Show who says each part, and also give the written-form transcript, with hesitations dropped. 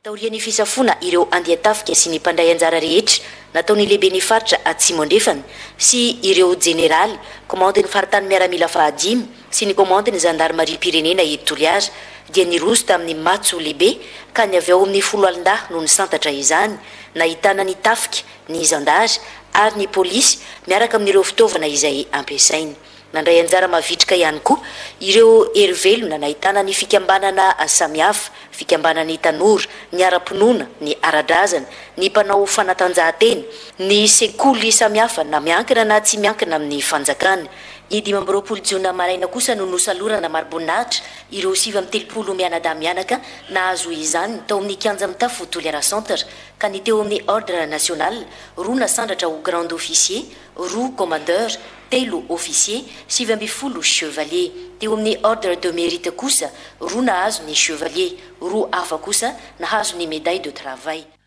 Speaker 1: Taorian'ny fisafoana ireo andian-tafika sy ny mpandray anjara rehetra nataon'ny lehiben'ny faritra Atsimo Andrefana sy ireo jeneraly, komandin'ny faritany miaramila fahadimy sy ny komandin'ny zandarimariam-pirenena eto Toliara dia niroso tamin'ny matso lehibe ka ny avy ao amin'ny foloalindahy no nisantatra izany, nahitana ny tafika, ny zandary ary ny polisy miaraka amin'ireo fitaovana izay ampiasainy. Nandray anjara mavitrika ihany koa ireo hery velona nahitana ny fikambanana samihafa, fikambanan'ny tanora, ny ara-pinoana, ny ara-drazana, ny mpanao fanatanjahantena, ny sekoly samihafa na miankina na tsy miankina amin'ny fanjakana. Ny 25 jona maraina kosa no nosalorana mari-boninahitra ireo 39 mianadahy mianaka nahazo izany tao amin'ny kianja mitafo Toliara Centre ka ny teo amin'ny Ordre National, roa nasandratra ho Grand Officier, roa Commandeur, telo Officier, 19 Chevalier. Teo amin'ny Ordre de Mérite kosa, roa nahazo ny Chevalier, roa hafa kosa nahazo ny Médaille de Travail.